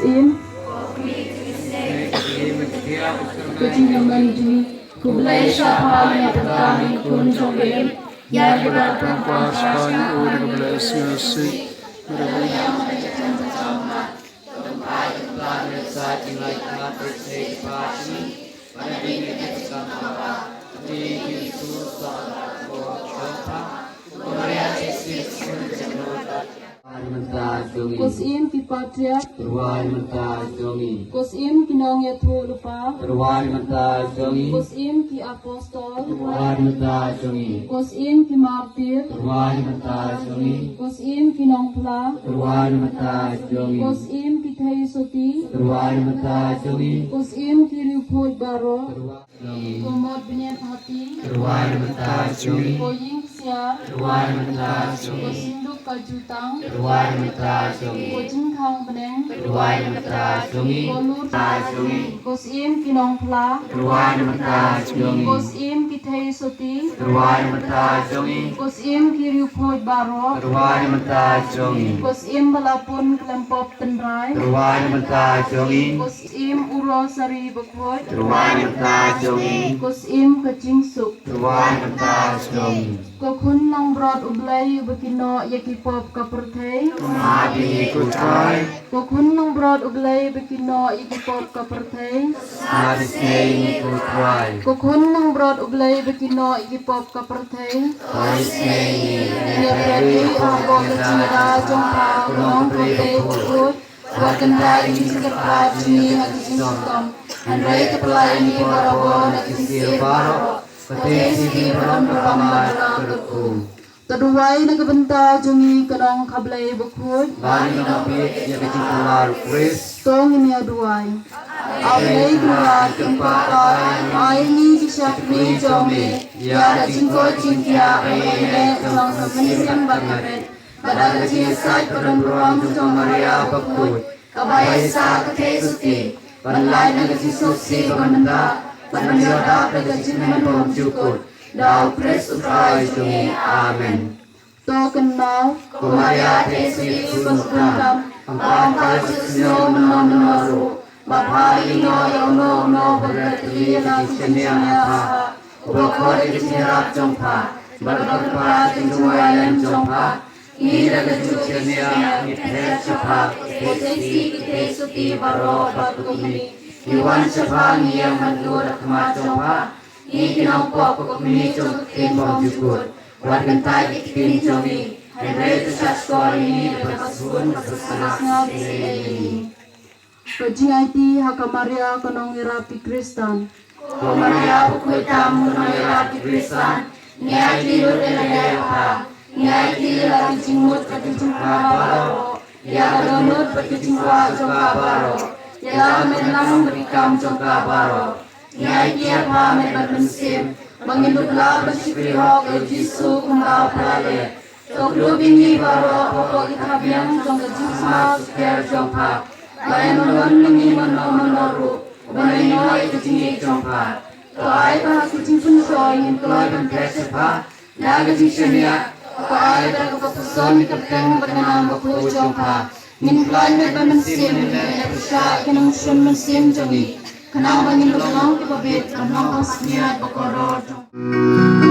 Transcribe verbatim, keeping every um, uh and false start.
Im. Ka jingim man jong ngi. Khublei shibun ïa ka bynta jong ka khun jong ka Im. Ïa ka bynta jong ka Khrist, ïa ka bynta jong ka Khrist. Ko Syiem ki patriarch. Ko Syiem ki nongïathuhlypa. Ko Syiem ki apostol. Ko Syiem ki martir. Ko Syiem ki nongphla. Ko Syiem ki theisotti. Ko Syiem ki riewphuid baroh. Ko mot bniat hati. Ko ïing ksiar. Ko synduk ka jutang. Ko jingkhang bneng. Ko lur. Ko Syiem ki nongphla. Ko Syiem ki theisotti. Ko Syiem ki riewphuid baroh. Ko Syiem ba la pun khlem pop tynrai. Ko Syiem u rosari bakhuid. Ko Syiem ka jingsuk. Ko khun langbrot U Blei uba kynnoh ïa ki pop ka pyrthei. Ko khun langbrot U Blei uba kynnoh ïa ki pop ka pyrthei. Ko khun langbrot U Blei uba kynnoh ïa ki pop ka pyrthei. Ïa phi ha ka jingïada jong pha ka long ka Blei bakhuid. Wat kyntait ïa ka jingkyrpad jong ngi ha ka jingshitom, hynrei to pyllait ïa ngi barabor na ka jingshitom baroh. Kata ka jingkyrpad jong ngi. To duwai na ka bynta jong ngi ka nong ka Blei bakhuid. Ba ngin ïoh bieit ïa ka jingkular u Khrist. To ngin ïa duwai. A Blei Kynrad, Kpa Trai, ai ïa ngi ki shakri jong me ïa ka jingkoit jingkhiah ba ïaineh jong ka mynsiem bad ka met, bad da ka jingïasaid ba don burom jong Maria bakhuid, kaba ïasaid ka theisotti, ban lait na ka jingsngewsih ba mynta, ban ïoh dap da ka jingim bymjukut. Da u Khrist u Trai jong ngi. Amen. To kynmaw, ko Maria theisotti, khun u Kpa, ym pynpaw ïa ka jingsngew mynno mynno ruh ba pha ïehnoh ïa uno uno uba rit ïa ka jingshaniah ha pha, uba khot ïa ka jingïarap jong pha bad uba kyrpad ïa ka jingduwai lem jong pha. Ngi da ka jingshaniah ngi phet sha pha, ko Theisotti, ki theisotti baroh bad ko kmie. Ngi wan sha pha, ngi ïeng ban ïaid ha khmat jong pha. Ngi ki nongpop, ko kmie jong ka ktien bymjukut. Wat kyntait ïa ka ktien jong ngi, hynrei to shahshkor ïa ngi da kaba sngewbha, kaba sngewbha ïa ngi. Ka jingaiti ha ka Maria ka nongïarap ki Khristan. Ko Maria bakhuid tam, ka nongïarap ki Khristan, ngi aiti lut ïa lade ha pha. Ngi aiti ïa la ki jingmut bad ki jingkwah baroh, ïa ka dohnud bad ki jingkwah jong ka baroh, ïa la ka metlang bad ki kam jong ka baroh. Ngi aiti ïa pha met bad mynsiem ba ngin dup lah ban shakri hok ïa u Jisu kumba pha la leh. To kdup ïa ngi baroh hapoh ki thapniang jong ka jingsma sukher jong pha, ba ngin ym don ngi mynno mynno ruh uban ïehnoh ïa ka jingïeit jong pha. To ai ba ha ki jingpynshoi ngin kloi ban phet sha pha da ka jingshaniah. To ai ba da kaba puson ïa ka kyrteng bad ka nam bakhuid jong pha, ngin khlaiñ met bad mynsiem, ngin ïapyrshah ïa ki nongshun mynsiem jong ngi, khnang ba ngin long kiba bit, ban long kiba shaniah ba kordor jong